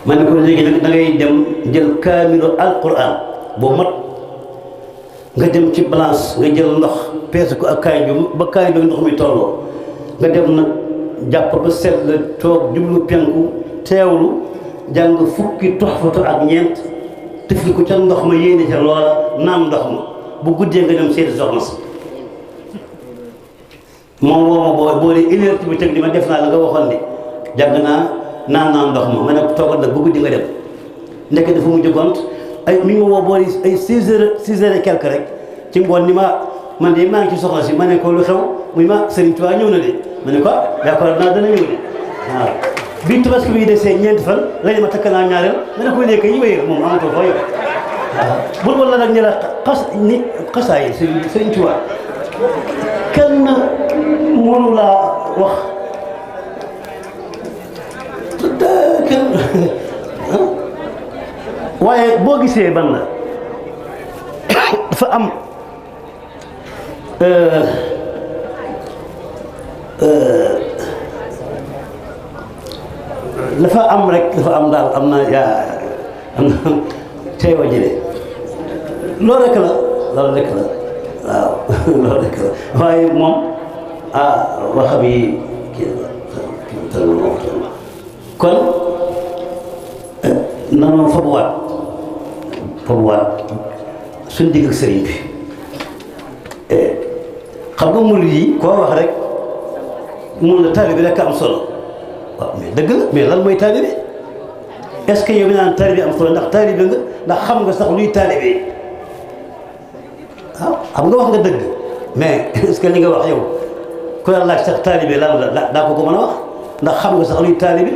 ma ne ko léegi nag da ngay dem jël kaamilu alquran boo mat nga dem ci balance nga jël ndox peese ko ak kaay bi ba kaay bi ndox mi tolloo nga dem nag jàpp ba set la toog jublu penku teewlu jàng fukki toxfatu ak ñeent tëfli ko ca ndox ma yéene ca loola naan ndox ma bu guddee nga dem seeti soxna si moom woo ma boo dee une heure bi teg di ma def naa la nga waxoon de jàng naan ndox ma ne toogal nag bu guddi nga dem ndekk dafa mujj gont ay mi ngi ma woo boole ay 6 heures et quelque rek ci ngoon ni ma man de maa ngi ci soxla si ma ne ko lu xew muy ma Serigne Touba ñëw na de ma ne ko yaakaar naa dana ñëw de waaw bi tabaski bi desee ñeenti fan lañu ma takk naa ñaareel ma ne ko nekk yi wéy moom amatoo foo yow waaw bul wala nag ñu la xasaay Serigne Touba kenn mënu laa wax kenn waaye boo gisee ban la dafa am dafa am daal am na tey wa jëlee loolu rek la waaw loolu rek la waaye moom waxam yi kon nanu fabuwaat suñ digg ak sëriñ bi xam nga murid yi koo wax rek mun la taalibe rek am solo waaw mais dëgg la mais lan mooy taalibe est-ce que yow mi naan taalibe am solo ndax taalibe nga ndax xam nga sax luy taalibe waaw xam nga wax nga dëgg mais est-ce que li nga wax yow ku la laaj sax taalibe lan la daa ko mën a wax ndax xam nga sax luy taalibe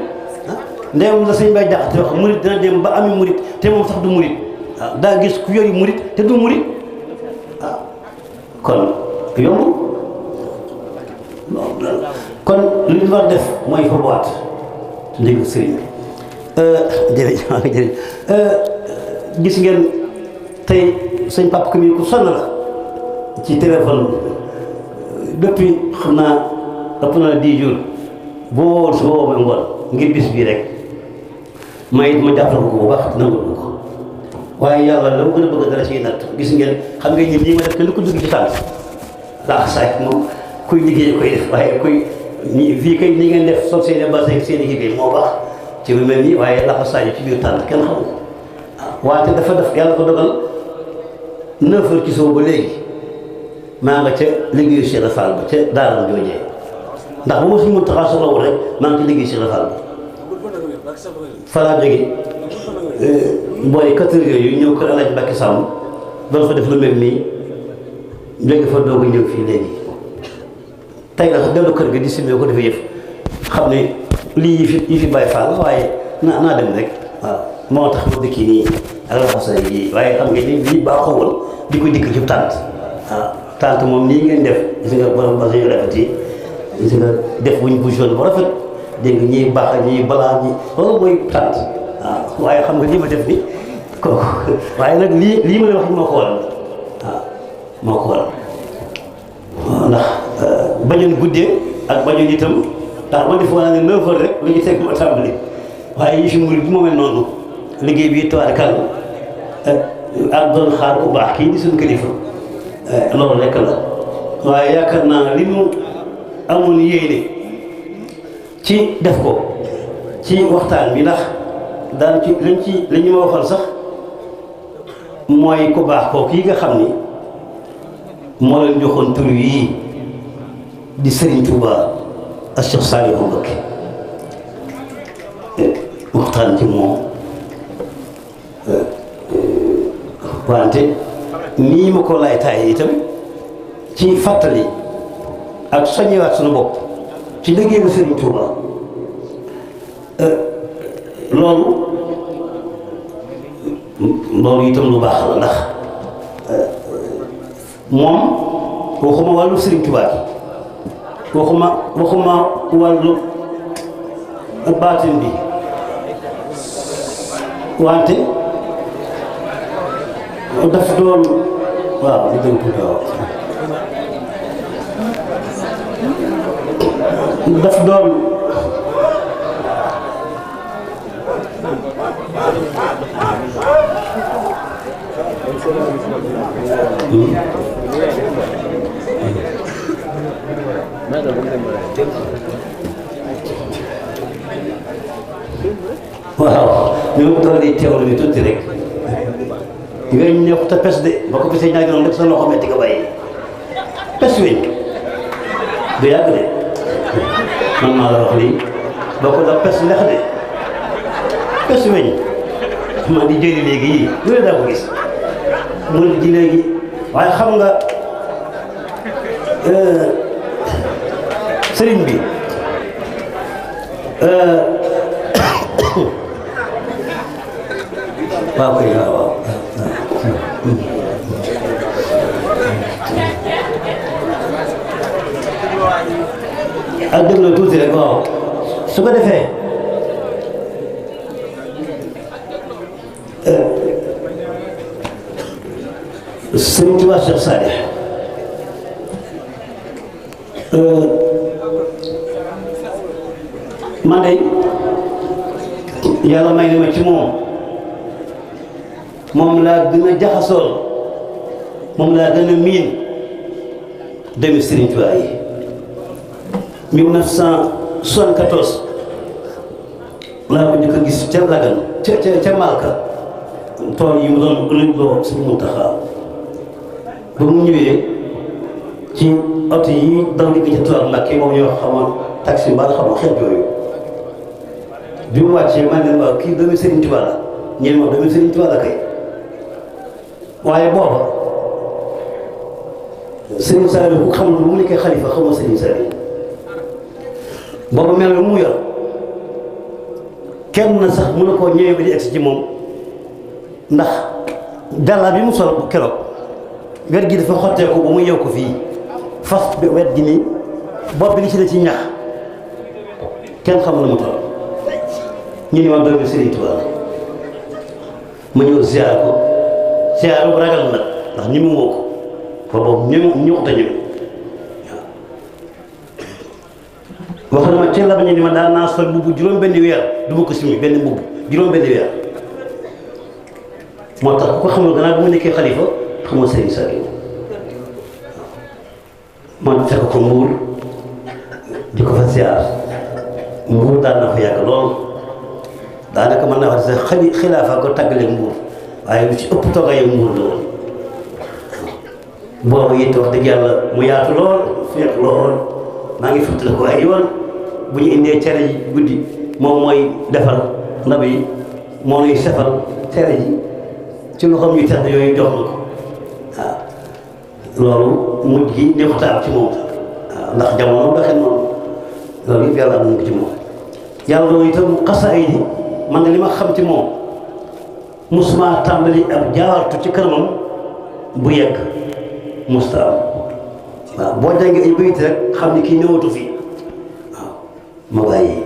ndéem la sëñ Bay Jaxate wax murit dina dem ba ami murit te moom sax du murit waaw daa gis ku yori murit te du murit waaw kon yomb kon li ñu war def mooy fa boîte ndégg sëriñ bi jërëjëf gis ngeen tey sëñ Papa Kami ku sonn la ci téléphone depuis xam naa ëpp na 10 jours boo wowoon su boo woowee ngoon ngir bis bii rek ma it ma jàppale ko bu baax nangu ko waaye yàlla la mu gën a bëgg dara ciy natt gis ngeen xam nga ñun lii ma def kenn ko dugg ci tànk laax saay moom kuy liggéey koy def waaye kuy fii kay ni ngeen def sol seen i bassin seen i liggéey moo baax ci lu mel nii waaye laxa saay ci biir tànk kenn xamul waaw wante dafa def yàlla ko dogal 9 heures ci suba ba léegi maa nga ca liggéeyu Cheikh Fall ba ca daaram joojee ndax bu ma suñu mën taxaa soxlawul rek maa ngi ci liggéey Cheikh Fall ba falaa jóge booy 4 heures yooyu ñëw kër Alaaji Mbàkke Sàmm doon fa def lu mel nii jóge fa doog a ñëw fii léegi tey nag dellu kër ga di simee ko defee yëf xam ne lii yi fi bàyyi Fall waaye naa dem rek waaw moo tax ma dëkki nii ak laxasa yi waaye xam nga ni lii baaxoo woon di ko dikk ci tànt waaw tànt moom nii ngeen def gis nga borom basa yu rafet yi gis nga def wuñ bu jaune bu rafet dégg nga ñiy baax ñiy balaa ñi loolu mooy tànt waaw waaye xam nga lii ma def ni kooku waaye nag lii ma la wax moo ko waral waaw moo ko waral ndax bañoon guddee ak bañoon itam ndax ma def naa ne 9 heures rek lu ñu teg ma tàmbali waaye yi fi murid bi moo mel noonu liggéey bi tubaarkal ak doon xaar bu baax kii di suñu kilifa loolu rekk la waaye yaakaar naa li mu amoon yéene ci def ko ci waxtaan bi ndax daan ci li ñu ma waxoon sax mooy ku baax kooku yi nga xam ni moo leen joxoon tur yii di Serigne Touba ak Cheikh Saliou Mbacké waxtaan ci moom wante nii ma ko lay taay itam ci fàttali ak soññewaat suñu bopp ci liggéeyu Serigne Touba loolu itam lu baax la ndax moom waxuma wàllu Serigne Touba bi waxuma wàllu baatin bi wante daf doon waaw li dëgg waaw daf doon waaw ñu ngi toll nii teewlu bi tuuti rek yooyu ñu ne te pes de boo ko gisee ñaari yoon rek sa loxo metti nga bàyyi pes weñ du yàgg de man maa la wax lii boo ko da pes lex de pes weñ man di jëri léegi yii lu daa ko gis mun ji léegi waaye xam nga sëriñ bi waaw kay waaw ak déglu tuuti rek waaw su ko defee Sëriñ Tuubaa Cheikh Saalih man de yàlla may na ma ci moom laa gën a jaxasool moom laa gën a miin demi Sëriñ Tuubaa yi 1974 laa ko njëkk a gis ca Lagan ca Malka tool yi mu doon luñ loo Sëriñ Muntaxa ba mu ñëwee ci oto yi daw di ci Tuubaa Mbàkke moom ñoo xamoon taxi mbaa xamoon xeet yooyu bi mu wàccee man leen waaw kii doomi Sëriñ Tuubaa la ñeen moom doomi Sëriñ Tuubaa la kay waaye booba Sëriñ Saliou bu xam lu mu nekkee xalifa xamoo Sëriñ Saliou booba mel mu yor kenn sax mën na koo ñëwee ba di egsi ci moom ndax jàllaa bi mu sol keroog wet gi dafa xotteeku ba mu yew ko fii fas bi wet gi nii bopp bi li ci ne ci ñax kenn xamul la mu toll ñu ni ma doomi Sëriñ Tuubaa ma ñëw ziar ko ziar bu ragal nag ndax ñi mu woo ko boobu ñu ko ñëw wax na ma ci la ñu ni ma daan naa sol mbubb juróom benn weer du ma ko simi benn mbubb juróom benn weer moo tax ku ko xamul gannaaw bu mu nekkee xalifa xamoo Sëriñ Saliou man fekk ko Mbuur di ko fa ziar Mbuur daan na fa yàgg lool daanaka mën naa wax ne sax xilaafa ko tàggaleeg Mbuur waaye lu ci ëpp toogaayu Mbuur la woon boobu it wax dëgg yàlla mu yaatu lool feex lool maa ngi fàttali ko ay yoon bu ñu indee cere ji guddi moom mooy defar ndab yi moo nuy sefal cere ji ci loxoom yu tedd yooyu jox na ko waaw loolu mujj gi neexutaat ci moom waaw ndax jamono doxee noonu loolu yëpp yàlla am na ko ci moom yàlla loolu itam xasaay yi man li ma xam ci moom musuma tàmbali ab jaawartu ci kanamam bu yegg musta am waaw boo jàngee ay bayit rek xam ne kii newatu fi waaw ma bàyyi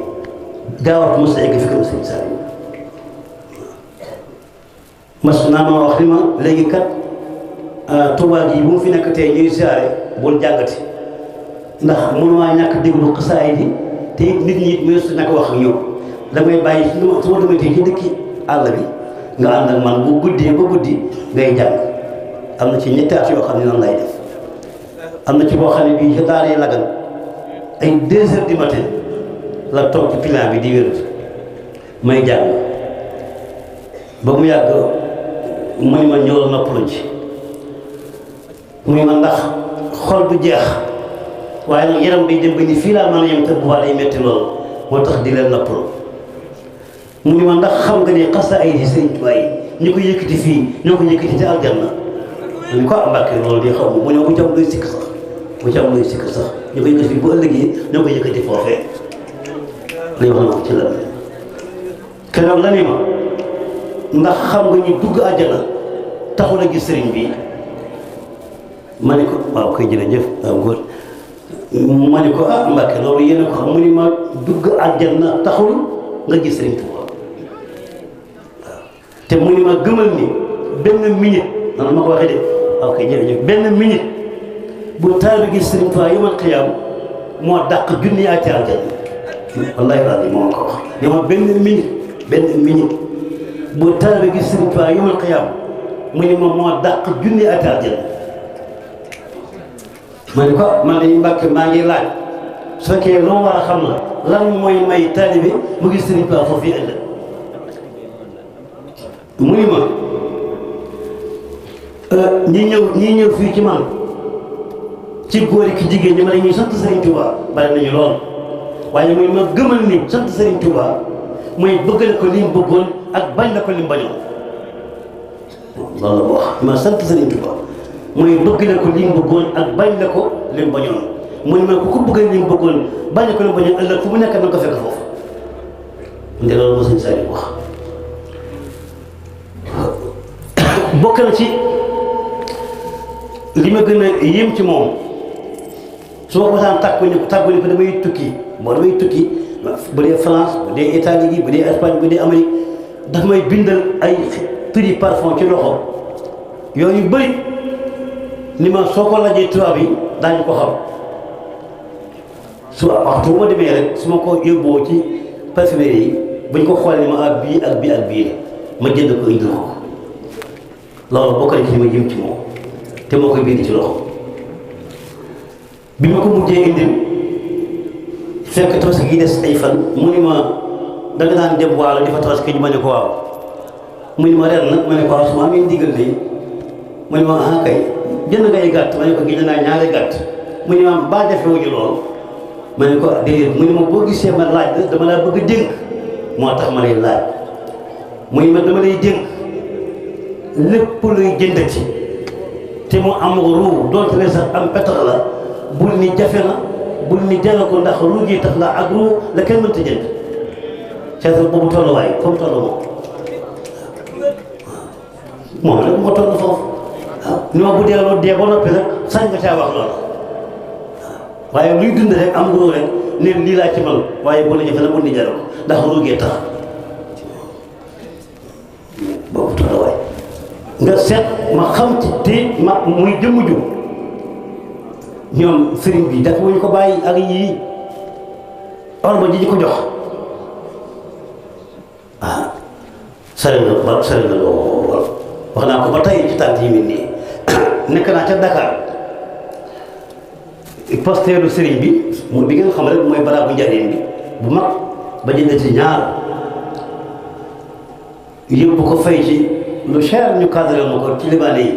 jaawartu musta egg fi kanam Sëriñ Saliou mas naa ma wax ni ma léegi kat Tuubaa gi bu mu fi nekk tey ñuy siyaare bul jàngati ndax mënumaa ñàkk déglu xasaay yi te it nit ñi it mënees na ko wax ak ñoom damay bàyyi su ma demee ci dëkki àll bi nga ànd ak man bu guddee ba guddi ngay jàng am na ci ñetti at yoo xam ne noonu lay def am na ci boo xam ne bii ci daaree Lagan ay 2 heures du matin la toog ci pilan bi di wér may jàng ba mu yàgg mu ni ma ñëwal noppaluñ ci mu ni ma ndax xol du jeex waaye nag yaram day dem ba ni fii laa mën a yem te bu baax day metti loolu moo tax di leen noppalu mu ni ma ndax xam nga ne xasa ay di Sëriñ Tuubaa yi ñu ko yëkkati fii ñoo ko yëkkati te aljanna ma ni ko am Mbàkke loolu di xaw ma mu ne bu ci am luy sikk sax bu ci am luy sikk sax ñu ko yëkkati fii bu ëllëgee ñoo ko yëkkati foofee lañ wax na ci la keroog la ni ma ndax xam nga ñu dugg àjjana taxul a gis sëriñ bi ma ne ko waaw koy jërëjëf waaw góor ma ne ko ah Mbàkke loolu yéen a ko xam mu ni ma dugg àjjana taxul nga gis sëriñ Tuubaa waaw te mu ni ma gëmal ni benn minute nan ma ko waxee de waaw koy jërëjëf benn minute bu taal bi gis sëriñ Tuubaa yomal xiyaam moo dàq junni ati àjjana wallahi rabi moo ko wax ni ma benn minute bu taal bi gis sëriñ Tuubaa yomal xiyaam mu ni ma moo dàq junni ati àjjana ma ne ko man de Mbàkke maa ngi laaj su fekkee lu ma war a xam la lan mooy may taalibe mu gis Sëriñ Tuubaa foofu yi ëllëg mu ni ma ñi ñëw fii ci man ci góor ki jigéen ñi ma dañuy sant Sëriñ Tuubaa bari nañu lool waaye muy ma gëmal ni sant Sëriñ Tuubaa mooy bëggal ko li mu bëggoon ak bañ la ko li mu bañoon loolu la wax ma sant Sëriñ Tuubaa mooy bëgg la ko li mu bëggoon ak bañ la ko li mu bañoon mu ne ma ku ko bëggal li mu bëggoon bañ la ko li mu bañoon ëllëg fu mu nekk na ko fekk foofu nde loolu ma sëñ Saliou wax bokk na ci li ma gën a yéem ci moom su ma ko mosaan tàggu ni ko damay tukki bu dee France bu dee Italie gi bu dee Espagne bu dee Amérique daf may bindal ay turi parfum ci loxo yooyu bëri ni ma soo ko lajee tubaab yi daañu ko xam su waxtu bu ma demee rek su ma ko yóbboo ci parfumerie yi buñ ko xoolee ni ma ak bii ak bii ak bii ma jënd ko indil ko loolu bokk na ci li ma jëm ci moom te moo koy bind ci loxo bi ma ko mujjee indil fekk tabaski gi des ay fan mu ni ma danga daan dem waalo di fa tabaski ñu ma ne ko waaw mu ni ma ren nag ma ne ko waaw su ma amee ndigal de mu ni ma ah kay jënd ngay gàtt ma ne ko jënd naa ñaari gàtt mu ni ma baa defewuñu lool ma ne ko déedéet mu ni ma boo gisee ma laaj la dama laa bëgg dénk moo tax ma lay laaj mu ni ma dama lay dénk lépp luy jëndati te mu am ruu doonte ne sax am pétrole la bul ni jafe na bul ni jëla ko ndax ruu gi tax la ak ruu la kenn mënta jënd seetal boobu tolluwaay fa mu toll moom nag moo toll foofu waaw ni ma bu delloo dee ba noppi nag sañ nga caa wax loolu waaye luy dund rek am ruu rek ne lii laa ci man waaye bu la jafe na bul ni jëla ko ndax ruu gi tax boobu tolluwaay nga seet ma xam ci te ma muy jëmm ju ñoom sëriñ bi dafa wuñ ko bàyyi ak yii orma ji ñu ko jox ah sori na lool wax naa ko ba tey ci tànt yi mel nii nekk naa ca Dakar posteeru sëriñ bi mu bi ngeen xam rek mooy baraabu njariñ bi bu mag ba jënd ci ñaar yóbbu ko fay ci lu cher ñu cadré ma ko ci libaane yi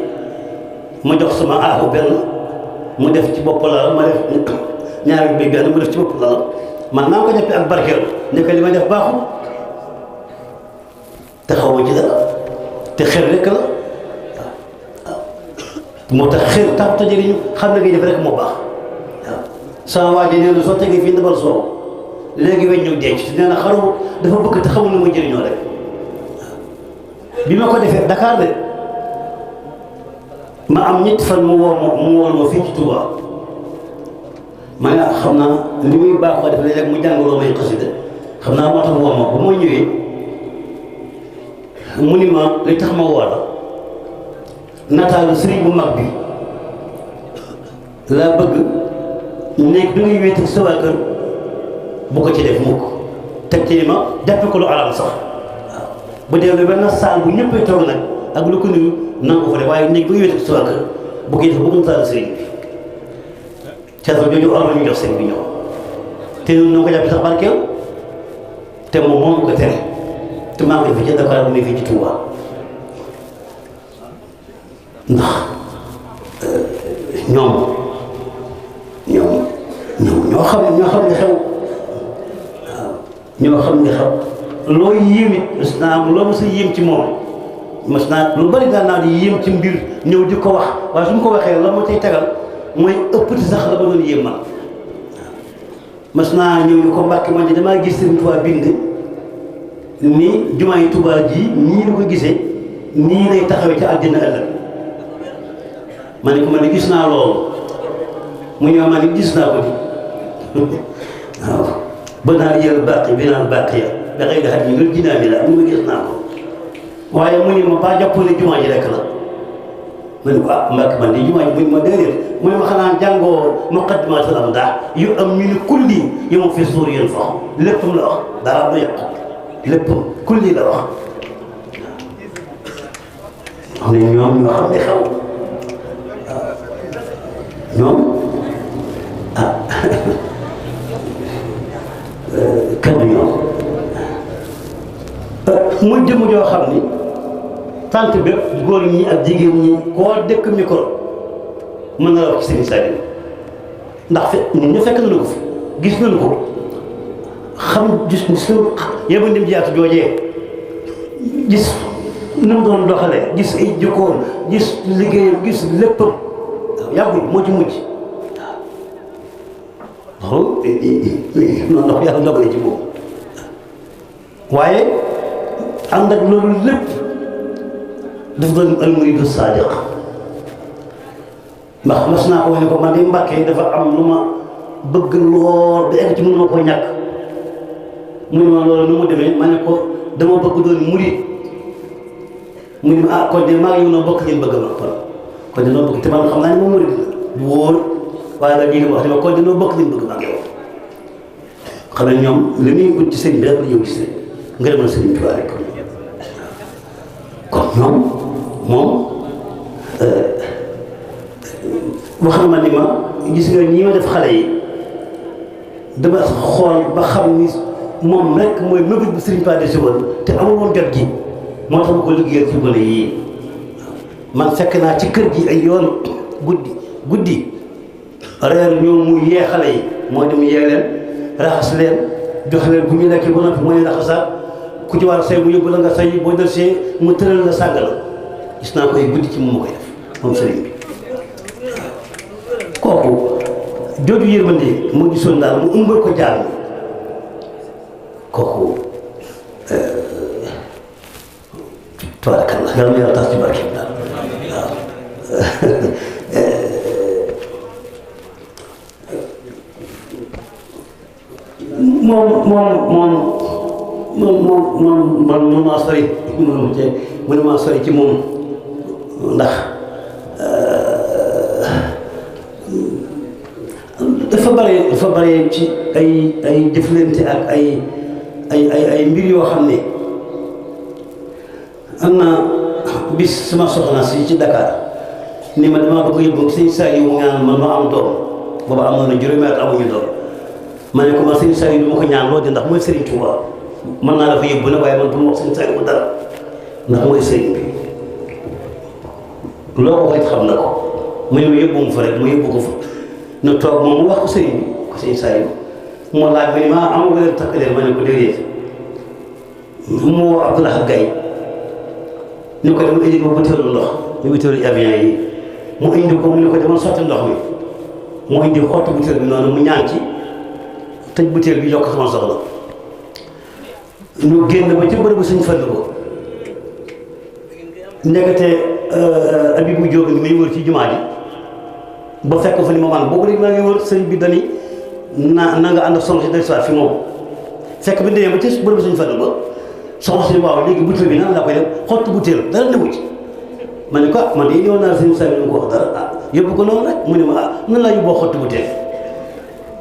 ma jox sama aaxu benn mu def ci bopp la ma def ñaari bi benn mu def ci bopp la man naa ko jàppee ak barkeel ne ko li ma def baaxul te xaw ma ci dara te xel rek la waaw moo tax xel tax te jëriñu xam ne ngay def rek moo baax waaw sama waa ji nee na soo tegee fii ndabal soow léegi weñ ñu denc te nee na xaru dafa bëgg te xamul nu muy jëriñoo rek bi ma ko defee Dakar de ma am ñetti fan mu woo ma fii ci Touba ma ne xam naa li muy baax ko def léeg-léeg mu jàngaloo may xasida xam naa moo tax woo ma bu ma ñëwee mu ni ma li tax ma woo la nataalu sëriñ bu mag bi laa bëgg néeg bi ngay wéet ak sa waa kër bu ko ci def mukk teg ci ni ma jàppe ko lu aram sax bu dee lu benn saal bu ñëppay toog nag ak lu ko nuyu nangu ko fa def waaye néeg bi nga wéet ak sa waa kër bu ko def bu ko nataalu sëriñ bi caasa jooju or la ñu jox sëriñ bi ñëw te ñun ñoo ko jàppe sax barkeel te moom moom ko tere te maa ngi fi ci Dakar bu muy fii ci Touba ndax ñoom ñoo xam ne xew waaw ñoo xam ne xew loo yéem it mas naa am loo mos a yéem ci moom mas naa lu bari daal naa di yéem ci mbir ñëw di ko wax waaye su ma ko waxee la ma cay tegal mooy ëppati sax la ba doon yéem man mas naa ñëw ñu ko Mbàkke man de damaa gis Sëriñ Tuubaa bind ni jumaa yi Tuubaa ji nii la ko gisee nii lay taxawee ci àddina ëllëg ma ne ko man de gis naa loolu mu ñëw ma ne gis naa ko di waaw ba naan yël bàqi bi naan bàq ya ba xëy na xat yi ngir jinaa mi la mu ma gis naa ko waaye mu ne ma ba jàpp ne jumaa ji rek la ma ne ko ah Mbàkke man de jumaa ji mu ne ma déedéet mu ne ma xanaa jàngoo muqaddimatul amdah yu am ñu ne kulli yu ma fi suur yéen fa léppam la wax dara du yàqu léppam kulli la wax xam ne ñoom ñoo xam ne xew ñoom muy jëmm joo xam ni tant bépp góor ñi ak jigéen ñi koo dëkk micro mën na la wax ci Serigne Saliou ndax ñun ñu fekk nañu ko fi gis nañu ko gis suñu yéba ndim jiyaatu joojee gis nu mu doon doxalee gis ay jikkoom gis liggéeyam gis léppam yàggul moo ci mujj waaw noonu ndax yàlla dogale ci boobu waaye ànd ak loolu lépp daf doon almuridu saadiq ndax mas naa ko wax ne ko man di Mbàkke dafa am lu ma bëgg lool ba egg ci mënu ma koo ñàkk mu ne ma loolu nu mu demee ma ne ko dama bëgg doon murid mu ne ma kon de maa ngi yow noo bokk ngeen bëgg ma kon de noo bokk te man xam naa ne moom murid la wóor waaye nag lii wax ne ma kon de noo bokk ngeen bëgg ma ak yow xam ne ñoom li muy ut ci sëriñ bi rek la ñëw ci sëriñ nga demal sëriñ Tuubaa rek kon ñoom moom wax na ma ni ma gis nga ñi ma def xale yi dama xool ba xam ni moom rek mooy mébét bu sëriñ Tuubaa de si woon te amul woon jot gi moo tax ma ko liggéeyal ci gone yii man fekk naa ci kër gi ay yoon guddi reer ñoom mu yee xale yi moo dem yee leen raxas leen jox leen bu ñu lekkee ba noppi moo leen raxasaat ku ci war a say mu yóbbu la nga say boo del see mu tëral la sàng la gis naa koy guddi ci moom ma koy def moom sëriñ bi kooku jooju yërmande moo gisoon daal mu ëmbal ko jaar kooku tabarakallah yàlla na yàlla tax ci barkeem daal waaw moom mënuma sori mënuma sori ci moom ndax dafa bare ci ay jëflante ak ay mbir yoo xam ne am na bis sama soxna si ci Dakar ni ma dama bëgg yóbbu sëñ Saliou mu ñaan man ma am doom booba amoon na juróomi at amuñu doom ma ne ko man sëñ Saliou du ma ko ñaan loo di ndax mooy Serigne Touba mën naa la fa yóbbu nag waaye man du ma wax sëñ Saliou dara ndax mooy sëriñ bi loo ko waxee xam na ko mu ne ma yóbbu mu fa rek ma yóbbu ko fa na toog moom mu wax ko sëriñ bi ko sëñ Saliou moo laaj ma ni ma am nga leen takkaleen ma ne ko déedéet mu woo Abdoulaye Gaye ni ko dama indi ma butéelu ndox ñu butéelu avion yi mu indi ko mu ne ko demal sotti ndox mi mu indi xottu butéel bi noonu mu ñaan ci tëj butéel bi yokk sama soxla ñu génn ba ci bërëbu suñ fàll ko ndekete Abibu Jóob ngi may wër ci jumaa ji ba fekk fa ni ma man boobu léegi maa ngi wër sëñ bi dani na nga ànd ak soxna si dellusiwaat fi moom fekk bi demee ba ci bërëbu suñ fàll ba soxna si waaw léegi butéel bi nan laa koy def xottu butéel dara newu ci ma ne ko man de ñëw naa sëñ Saliou ñu ko wax dara yóbbu ko noonu rek mu ne ma nan laa yóbboo xottu butéel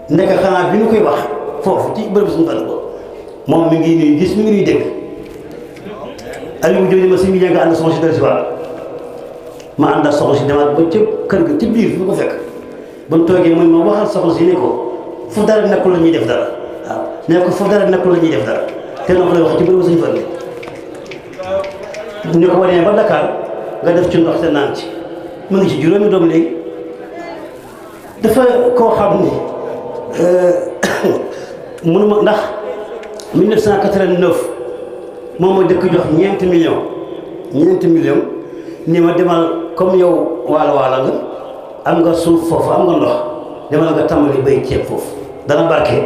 ndeke xanaa bi ñu koy wax foofu ci bërëbu suñ fàll ba moom mi ngi nuy gis mi ngi nuy dégg Aliou Diop ni ma si mi nga ànd soxna si dellusiwaat ma ànd ak soxna si demaat ba ca kër ga ci biir fi mu ko fekk ba mu toogee mooy ma waxal soxna si ne ko fu dara nekkul la ñuy def dara waaw ne ko fu dara nekkul la ñuy def dara te noo ko lay wax ci bërëbu suñu fàll ni ko wanee ba Dakar nga def ci ndox te naan ci mu ngi ci juróomi doom léegi dafa koo xam ni mënuma ndax 1989 moom ma dëkk jox ñeenti millions ni ma demal comme yow waala nga am nga suuf foofu am nga ndox demal nga tàmbali bay ceeb foofu dana barke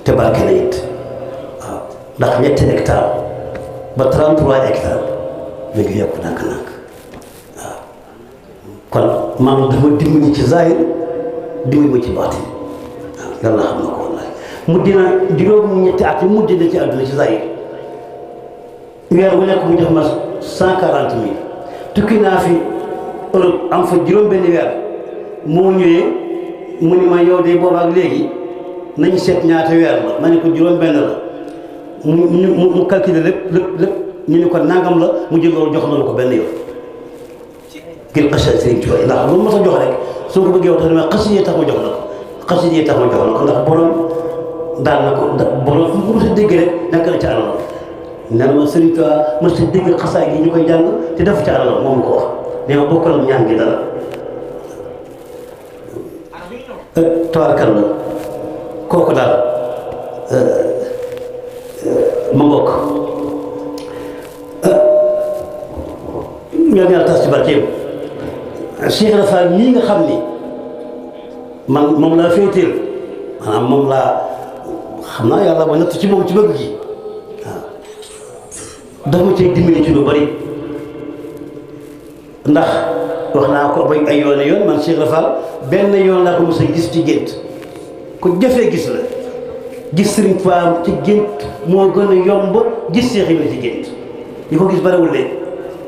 te barke na it waaw ndax ñetti hectare ba 33 hectares mi ngi yokku nànk-nànk waaw kon maam dafa dimbali ci zahir dimbali ma ci baatin waaw yàlla xam na ko wallahi mu dina juróom-ñetti at yu mujj na ci àdduna ci zahir weer bu nekk mu jox ma 140 000 tukki naa fi Europe am fa juróom-benn weer moo ñëwee mu ni ma yow de boobaak léegi nañu seet ñaata weer la ma ne ko juróom-benn la mu calculer lépp ñu ne ko nangam la mu jël loolu jox na ko benn yoon ngir xasida Sëriñ Tuubaa ndax lu ma sa jox rek soo ko bëggee wax tax dama xasida tax ma jox la ko xasida tax ma jox la ko ndax borom daan na ko borom fu mu sa dégg rek nekk na ci àllam nee na ma Sëriñ Tuubaa mos a dégg xasaay gi ñu koy jàng te def ci àllam moom ko wax nee ma bokkal ñaan gi dara tawarkal la kooku daal ma mbokk ñoo yàlla tas ci barkeem Cheikh Ibra Fall ñii nga xam ni man moom laa féeteel maanaam moom laa xam naa yàlla ba natt ci moom ci bëgg gi waaw dafa ma cee dimbali ci lu bari ndax wax naa ko bay ay yoon man Cheikh Ibra Fall benn yoon laa ko mos a gis ci gént ku jafee gis la gis Sëriñ Tuubaa ci gént moo gën a yomb gis Cheikh Ibra ci gént ñi ko gis bariwul de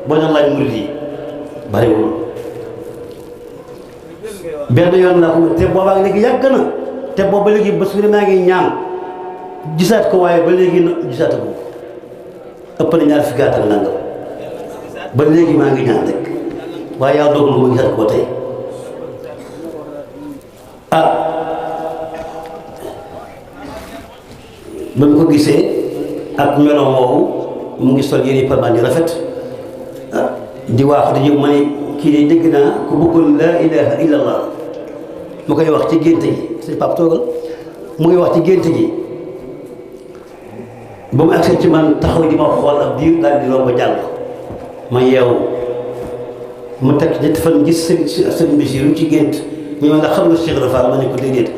boo na laaj murid yi bariwul benn yoon laa ko te boobaa léegi yàgg na te booba léegi bés bu ne maa ngi ñaan gisaat ko waaye ba léegi gisaat ko ëpp na ñaar fukki at ak nangam ba léegi maa ngi ñaan rek waaye yàlla dogal ko ma gisaat ko tey ba mu ko gisee ak meloom woowu mu ngi sol yére parman yu rafet di waax di ñëw ma ne kii de dégg naa ku bëggoon laa ilaha illallah mu koy wax ci gént gi sëñ Pape toogal mu ngi wax ci gént gi ba mu agsee ci man taxaw di ma xool ak biir daal di romb jàll ma yeewu mu teg ñetti fan gis sëñ Basiru ci gént ñu ne ndax xam nga Cheikh Ibra Fall ma ne ko déedéet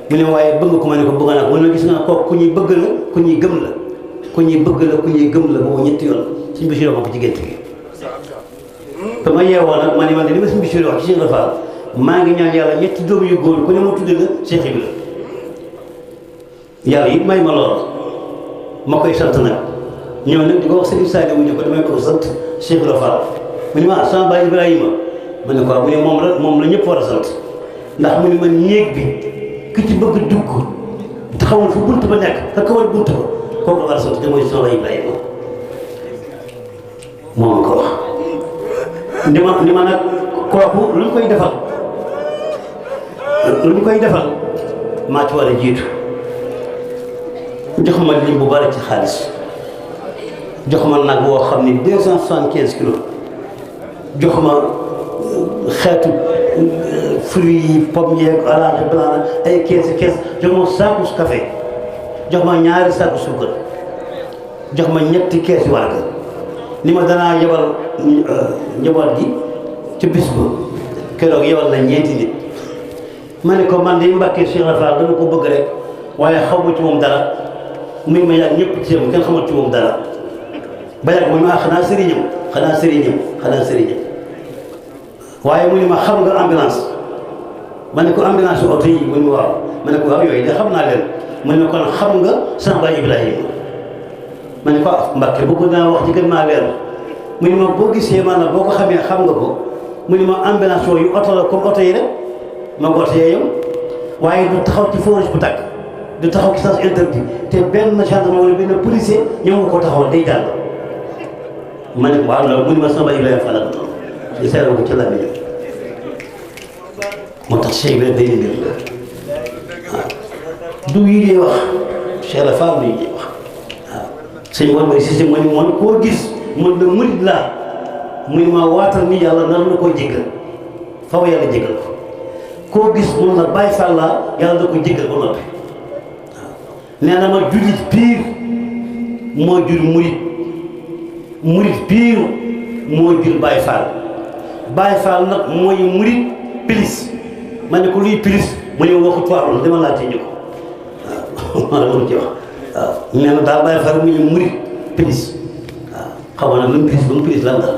mu ne waaye bëgg ko ma ne ko bëgg naa ko mu ne gis nga kooku ku ñuy bëgg la ku ñuy gëm la ku ñuy bëgg la ku ñuy gëm la boobu ñetti yoon sëñ Basiru ma ko ci gént gi ba ma yeewoo nag ma ne man de li ma sëñ Basiru wax ci Cheikh Ibra Fall maa ngi ñaan yàlla ñetti doom yu góor ku ne ma tudde la Cheikh Ibra yàlla it may ma lool ma koy sant nag ñëw nag di ko wax Serigne Saliou mu ne ko damay ko sant Cheikh Ibra Fall mu ne ma sama baay Ibrahima ma ne ko mu ne moom la ñëpp war a sant ndax mu ne man néeg bi ki ci bëgg dugg te xamul fu bunt ba nekk ka kawal bunt ba kooku la war a sant te mooy sama baay Ibrahima moo ma ko wax ni ma nag kooku lu ñu koy defal maa ci war a jiitu jox ma lim bu bari ci xaalis jox ma nag woo xam ni 275 kilos jox ma xeetu fruits yi pomme yeeg orange banana ay kees jox ma saaku café jox ma ñaari saaku suukar jox ma ñetti kees yu warga ni ma danaa yebal njaboot gi ci bis ba keroog yebal na ñeenti nit ma ne ko man de Mbàkke Cheikh Ibra Fall dama ko bëgg rek waaye xaw ma ci moom dara muy ma yàgg ñëpp ci kenn xamal ci moom dara ba yàgg mu ne ma xanaa sëriñam waaye mu ne ma xam nga ambulance ma ne ko ambulance oto yi mu ne ma waaw ma ne ko waaw yooyu de xam naa leen mu ne ma kon xam nga sama baay Ibrahima ma ne ko Mbàkke bëgg naa wax ci gën maa leer mu ne ma boo gisee maanaam boo ko xamee xam nga ko mu ne ma ambulance yooyu oto la comme oto yi rek ma ko oto yee waaye du taxaw ci forage bu tàkk du taxaw ci sens interdit te benn gendarme wala benn policier ñëw nga ko taxaw day jàll ma ne waaw loolu mu ne ma sama baay Ibrahima Fall ak di seetlu ko ci la ñu moo tax Cheikh Ibrahima day mbir la waaw du yi ñuy wax Cheikh Ibra Fall du yi ñuy wax waaw sëñ Mor mooy système ma ni moom koo gis mun na murid laa muy ma waatal ni yàlla nar na koo jéggal faw yàlla jéggal ko koo gis mun na Baay Fall laa yàlla da ko jéggal ba noppi waaw nee na ma jullit piir moo jur murid piir moo jur Baay Fall Baay Fall nag mooy murid pilis ma ne ko luy pilis mu ne waxu tubaab la dama laajte ñu ko waaw maa la ci wax waaw nee na daal Baay Fall mu ñu murid pilis waaw xaw ma nag lu mu pilis lan la waaw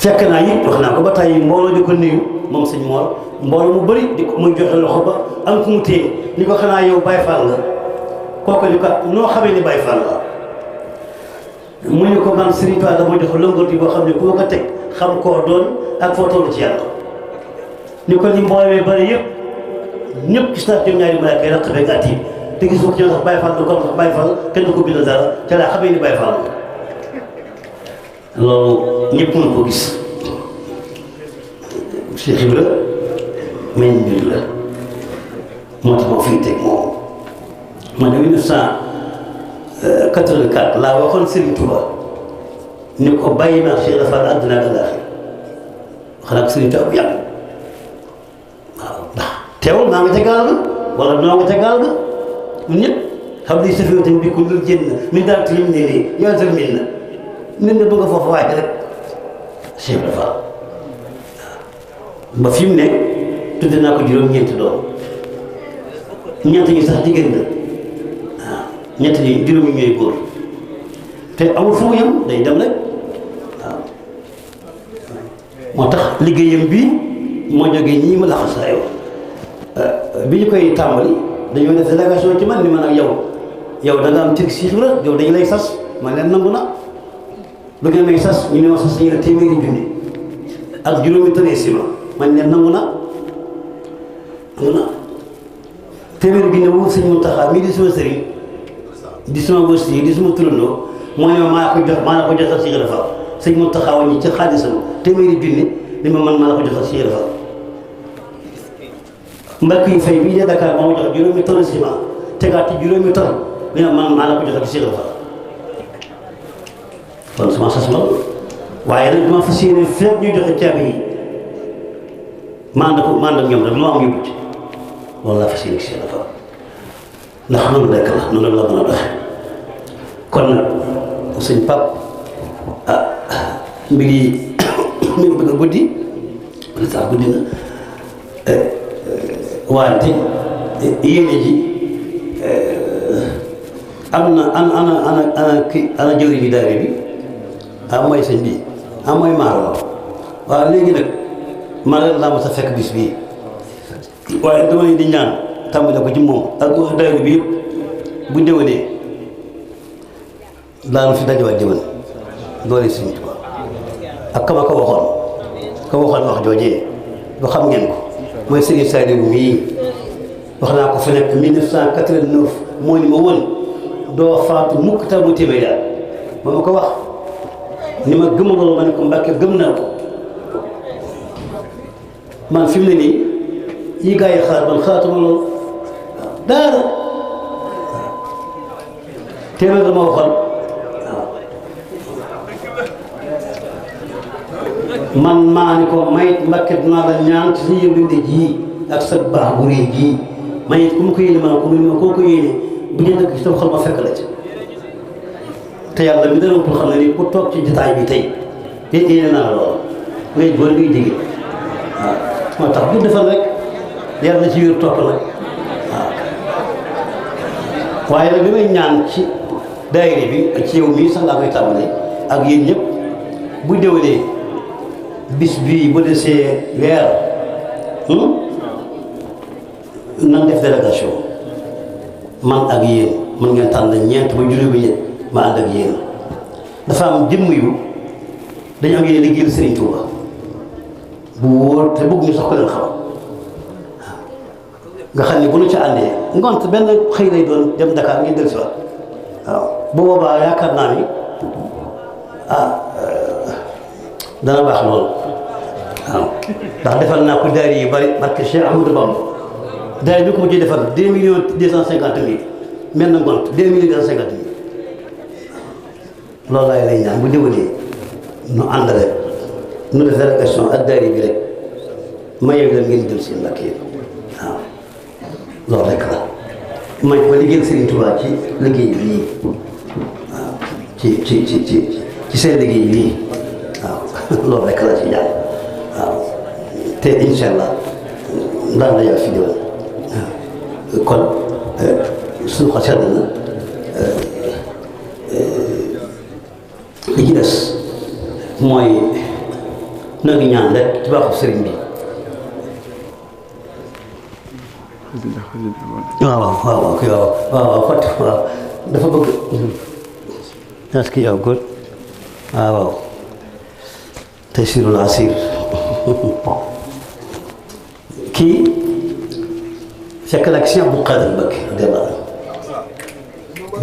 fekk naa it wax naa ko ba tey mbooloo di ko nuyu moom sëñ Mor mbooloo mu bëri di ko muy joxe loxo ba am ku mu téye ni ko xanaa yow Baay Fall nga kooku ni ko noo xamee ni Baay Fall la mu ne ko man Serigne Touba dama jox lëngati boo xam ne ku ma ko teg xam koo doon ak foo toll ci yàlla ni ko ni mbooloo bëri yëpp ñëpp gis naa ñoom ñaari malaaka yi raq beeg at yi te gis nga ko ñoo tax Baay Fall du ko am sax Baay Fall kenn du ko bind dara ca laa xamee ni Baay Fall la loolu ñëpp mën ko gis Cheikh Ibra may mbir la moo tax moo fiy teg moom man de 1984 laa waxoon Serigne Touba ni ko bàyyi naa Cheikh Ibra Fall àddina ak àllaaxira xanaa ko Serigne Touba bu yàgg waaw ndax teewul naa nga ca gaal ga wala noo nga ca gaal ga ñun ñëpp xam ni safiyatu bi ku dul génn mi daal tilim ne nii yow sal min na nit na bëgg a foofu waaye rek Cheikh Ibra Fall ba fi mu ne tudde naa ko juróom-ñeenti doom ñeent ñi sax jigéen la waaw ñett ñi juróomi ñooy góor te amul fu mu yem day dem rek waaw moo tax liggéeyam bii moo jógee ñii ma laxasaayoo bi ñu koy tàmbali dañoo def délégation ci man ni man ak yow da nga am cër Cheikh Ibra yow dañu lay sas man leen nangu na lu ngeen may sas ñu ne ma sas ñu la téeméeri junni ak juróomi tënee si man leen nangu na téeméeri junni boobu sëñ Mountakha mii di sama sëriñ di sama wërs yi di sama turandoo moo ne maa la ko joxal Cheikh Ibra Fall sëñ Mountakha wàññi ci xaalisam téeméeri junni ni ma man maa la ko joxal Cheikh Ibra Fall mbakk yi fay bii de Dakar moo ma jox juróomi tonne ciment tegaat ci juróomi tonne ni ma man maa la ko joxal Cheikh Ibra Fall kon sama sas la waaye nag dama fas yéene fépp ñuy joxe caabi yi maa ànd ak ñoom rek lu ma am yóbbu ci loolu laa fas yéene Cheikh Ibra Fall ndax noonu rekk la noonu la mën a doxe kon nag sëñ Pape mbir yi mi ngi bëgg a guddi wala sax guddi na wante yéene ji am na ana jëwri ji daare bi mooy sëñ bi mooy maaro waaw léegi nag ma laa ma sa fekk bis bii waaye dama leen di ñaan tàmbale ko ci moom ak wax daayira bi yëpp bu déwénee daanu fi dajewaat déwén doole Sëriñ Tuubaa ak kama ko waxoon wax joojee lu xam ngeen ko mooy Sëriñ Saliou mii wax naa ko fi nekk 1989 moo ni ma woon doo faatu mukk tamu téeméer daal ma ma ko wax ni ma gëm loolu ma ne ko Mbàkke gëm naa ko man fi mu ne nii yi gaa yi xaar man xaatuma loolu daara téeméer la ma waxoon man maa ni ko mayit Mbàkke dinaa la ñaan ci sa yëngu ji ak sa baax bu rëy ji mayit ku ma ko yéene ma ko koo ko yéene bu ñu dëkk ci sama xol ma fekk la ci te yàlla mi dara pour xam ne ni ku toog ci jotaay bi tey te yéene naa la lool ngay góor ngay jigéen waaw moo tax bu defal rek yàlla ci wér topp nag waaw waaye nag li may ñaan ci daayira bi ak ci yow mii sax laa koy tàmbalee ak yéen ñëpp bu déwénee bis bii ba desee weer nan def délégation man ak yéen mën ngeen tànn ñeent ba juróomi ñett ma ànd ak yéen dafa am jëmm yu dañu am yéen liggéeyal Sëriñ Tuuba bu wóor te bëgg ñu sax ko leen xam nga xam ne bu nu ca àndee ngont benn xëy lay doon dem Dakar ngeen del si waat waaw bu boobaa yaakaar naa ni dana baax loolu waaw ndax defal naa ko daari yu bari parce que Cheikh Ahmadou Bamba daari bi ko mu ci defal 2,250,000 mel na ngont 2,250,000 loolu laay lay ñaan bu déwénee nu ànd rek nu def délégation ak daari bi rek ma yew leen ngeen jël seen mbàkk yi waaw loolu rek la may ko liggéeyal Serigne Touba ci liggéey bii waaw ci seen liggéey bii waaw loolu rek la ci ñaan waaw te incha allah ndax la yaa fi ñëwal waaw kon suñu ko sedd na li ci des mooy na ngi ñaan rek ci baaxu sëriñ bi waaw fàtte waaw dafa bëgg est-ce que yow góor waaw Taysirul Asir kii fekk nag Cheikh Abdou Khadir Mbacké radiyallahu anhu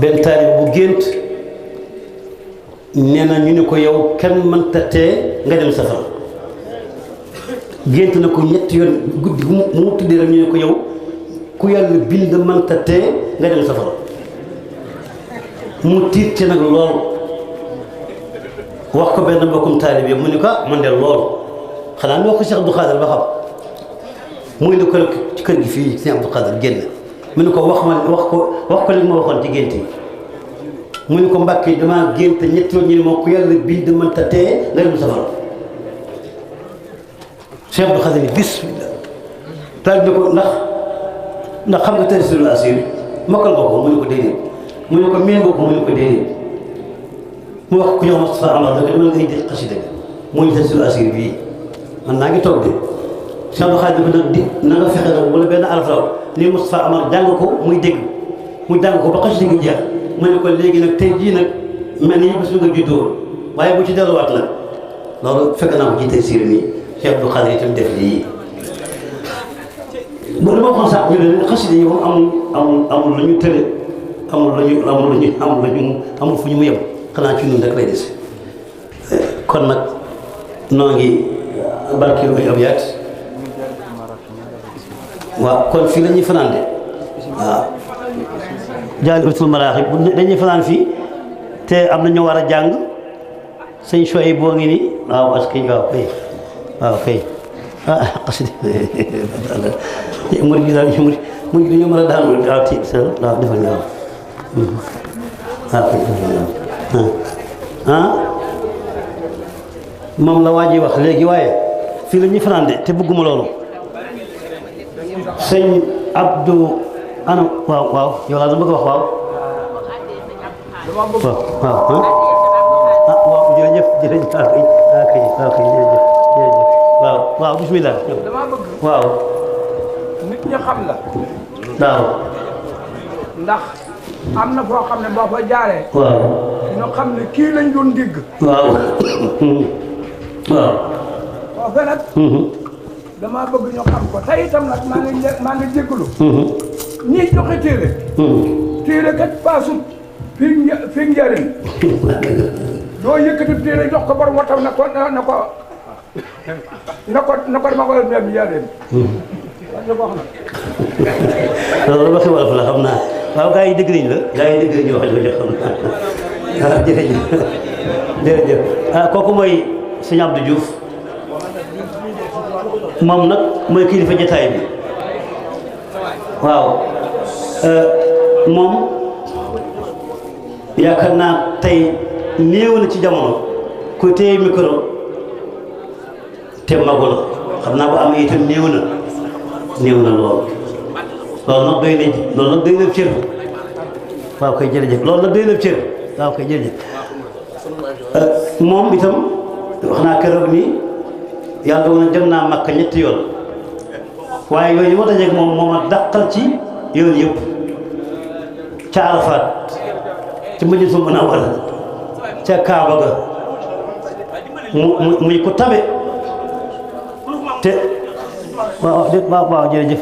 benn taalib bu gént nee na ñu ni ko yow kenn mënta tee nga dem safara gént na ko ñetti yoon guddi mu tuddee rek ñu ne ko yow ku yàlla bind mënta tee nga dem safara mu tiit ci nag loolu wax ko benn mbokkum taalibe mu ne ko man de loolu xanaa ni wax ko Cheikh Abdou Khadir ba xam muy ne ko ci kër gi fii Cheikh Abdou Khadir génn mu ne ko wax ko li ma waxoon ci gént yi mu ne ko Mbàkke damaa gént ñetti yoon ñu ne moo ku yàlla bind mënta tee nga dem safara Cheikh Abdou Khadir bismillah taalibe ko ndax xam nga Taysiirul Asiir mokkal nga ko mu ne ko déedéet mu ne ko miin nga ko mu ne ko déedéet mu wax ku ñëw Moustapha Amar da dama la ngay dégg xasida moo ñu Taysiirul Asiir bii man naa ngi toog de Cheikh Abdou Khadir nag di na nga fexe nag wala benn araf raw ni Moustapha Amar jàng ko muy dégg mu jàng ko ba xasida gi jeex mu ne ko léegi nag tey jii nag mel ni bés bi nga juddoo waaye bu ci delluwaat nag loolu fekk naa ko ci Taysiir mi Cheikh Abdou Khadir itam def lii bon dama waxoon sax ñu ne xasida yi moom amul lu ñu tële amul fu ñu mu yem xanaa ci ñun rek lay des kon nag noo ngi barkeelu ay abyaat waaw kon fii la ñuy fanaan de waaw Jaalibatul Maraaxib dañuy fanaan fii te am na ñu war a jàng sëñ Chouaïb boo ngi nii waaw parce que waaw kay xasida murid gi daal murid gi dañoo mën a daal waaw ti waaw defal nga waaw moom la waa ji wax léegi waaye fii la ñuy fanaan de te bëgguma loolu sëñ Abdou ana waaw yow laa dama bëgg a wax waaw waaw jërëjëf waaw bismillah dama bëgg waaw nit ñi xam la waaw ndax am na foo xam ne boo fa jaaree waaw ñu xam ne kii lañ doon dégg waaw waaw foofe nag dama bëgg ñu xam ko tey itam nag maa ngi jégalu ñii joxe téere kat paasut fii njëriñ doo yëkkati téere jox ko borom watam na ko dama ko dem njëriñ loolu waxi wolof la xam naa waaw gaa yi dégg nañ la gaa yi dégg nañu wax jooju xam naa jërëjëf kooku mooy sëñ Abdou Diouf moom nag mooy kilifa jataay bi waaw moom yaakaar naa tey néew na ci jamono ku téye micro te magu la xam naa bu amee itam néew na lool loolu nag doy na loolu nag doy na cër waaw koy jërëjëf loolu nag doy na cër waaw koy jërëjëf moom itam wax naa keroog ni yàlla woon dem naa Makka ñetti yoon waaye yooyu ma dajeeg moom moo ma dàqal ci yoon yëpp ca Arafat ci Madinatul Munawwara ca Kaaba ga muy ko tabe te waaw jërëjëf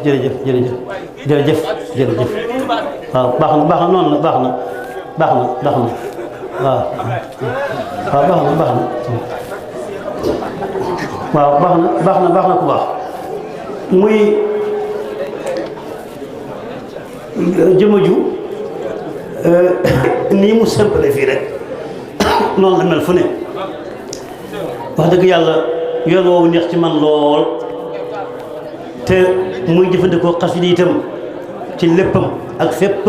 waaw baax na noonu la baax na waaw waaw baax na ku baax muy jëmaju nii mu simple fii rek noonu la mel fu ne wax dëgg yàlla yoon woowu neex ci man lool te muy jëfandikoo xasida itam ci léppam ak fépp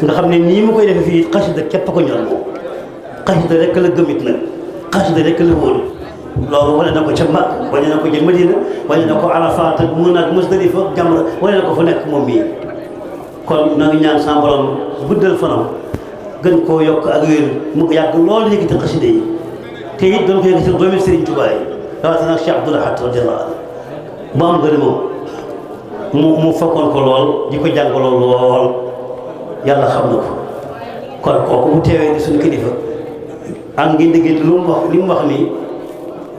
nga xam ne nii mu koy defee fii xasida képp ko ñor moom xasida rek la gëmit nag xasida rek la wóolu loolu wane na ko ca Makka wane na ko ca Madina wane na ko Arafat ak Muna ak Musdalifa ak Jamra wane na ko fu nekk moom mii kon na ngi ñaan sa borom guddal fanam gën koo yokk ak wér mu yàgg loolu yëkkati xasida yi te it doon ko yëkkati doomi Serigne Touba yi rawatina ak Cheikh Abdoul Ahad radiyallahu anhu mu am gën moom mu fokkoon ko lool di ko jàngaloo lool yàlla xam na ko kon kooku bu teewee di suñu kilifa ak ngi dégg li mu wax nii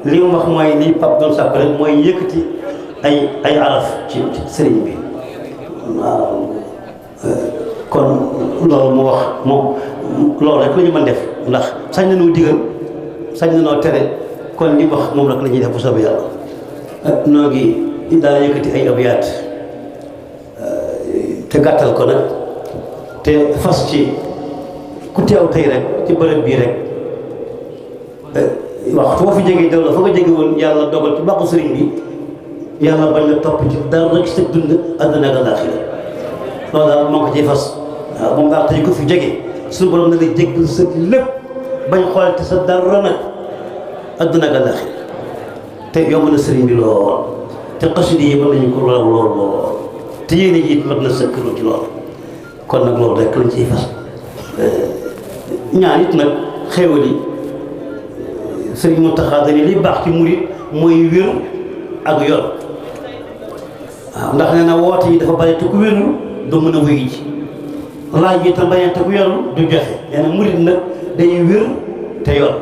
li mu wax mooy li Pape doon sàkk rek mooy yëkkati ay araf ci sëriñ bi waaw kon loolu mu wax moom loolu rek la ñu mën def ndax sañ na noo digal sañ na noo tere kon li wax moom rek la ñuy def bu soobee yàlla noo ngi daal yëkkati ay abiyaat te gàttal ko nag te fas ci ku teew tey rek ci bërëb bii rek wax foo fi jege daw la fa nga jege woon yàlla dogal ci bàqu sëriñ bi yàlla bañ la topp ci dara rek sa dund àdduna ak àllaaxira loolu daal moo ko ciy fas waaw moom daal tey ko fi jege suñu borom na la jéggal sa lépp bañ xool te sa dara nag àdduna ak àllaaxira te yomb na sëriñ bi lool te xasida yi mën nañu ko lool te yéene ji it mat na sëkkaloo ci lool kon nag loolu rek lañ ciy fas ñaan it nag xéewal yi sëriñ Mountakha dañu li baax ci murit mooy wér ak yor waaw ndax nee na woote yi dafa bari te ku wérul du mën a wuyu ji laaj yi tam bañ te ku yorul du joxe nee na murit nag dañuy wér te yor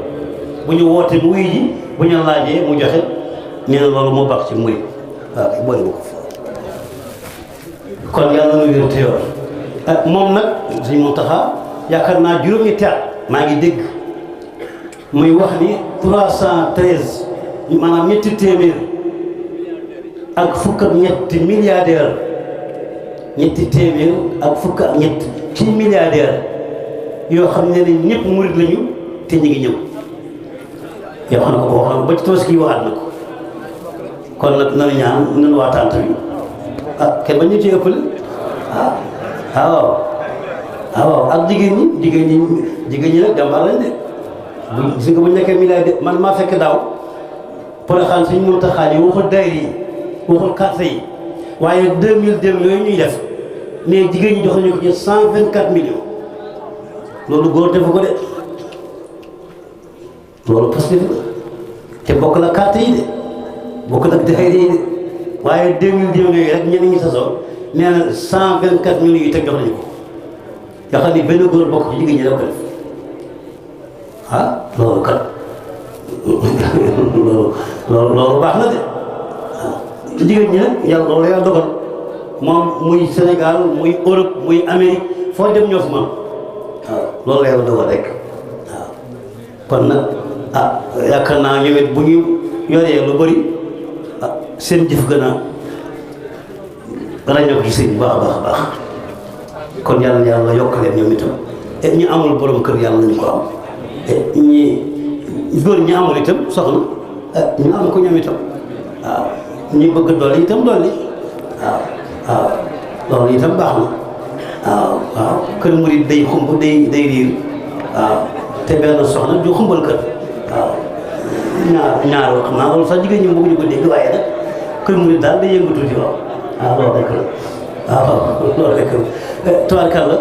bu ñu wootee mu wuyu ji bu ñu laajee mu joxe nee na loolu moo baax ci murit waaw kay boole bu ko kon yàlla na wér te yor moom nag sëriñ Mountakha yaakaar naa juróom-ñetti at maa ngi dégg muy wax ni 313 maanaam ñetti téeméer ak fukk ak ñetti milliardaire ñetti téeméer ak fukk ak ñett ci milliardaire yoo xam ne ne ñëpp murit lañu te ñu ngi ñëw yoo xam ne ko wax na ko ba ci Tabaski waxaat na ko kon nag nanu ñaan nanu waa tànt bi kenn ba ñu ci ëppale waaw ak jigéen ñi nag jàmbaar lañ de bu gis nga bu ñu nekkee milliardaire man maa fekk daaw Porokhane suñu Mountakha yi waxul daayira yi waxul carte yi waaye 2002 yooyu ñuy def mais jigéen ñi jox nañu ko ci 124 millions loolu góor defu ko de loolu parce que te bokk la carte yi de bokk la daayira yi de waaye 2002 yooyu rek ñenn ñi sasoo nee na 124 millions yi teg jox nañu ko yoo xam ne benn góor bokk ci jigéen ñi da ko def loolu kat loolu baax na de jigéen ñi nag yàlla loolu yàlla dogal moom muy Sénégal muy Europe muy Amérique foo dem ñoo fi moom loolu yàlla dogal rek kon nag yaakaar naa ñoom it bu ñu yoree lu bëri seen jëf gën a ràññoo ko ci seen baax a baax kon yàlla yokk leen ñoom itam ñu amul borom kër yàlla nañu ko am ñi góor ñi amul itam soxna ñu am ko ñoom itam waaw ñi bëgg dolli itam dolli waaw loolu itam baax na waaw kër murid day xumb day riir waaw te benn soxna du xumbal kër waaw ñaar xam naa loolu sax jigéen ñi bëgguñu ko dégg waaye nag kër murid daal day yëngatu ci waaw loolu rek la loolu rek la tubaarkàlla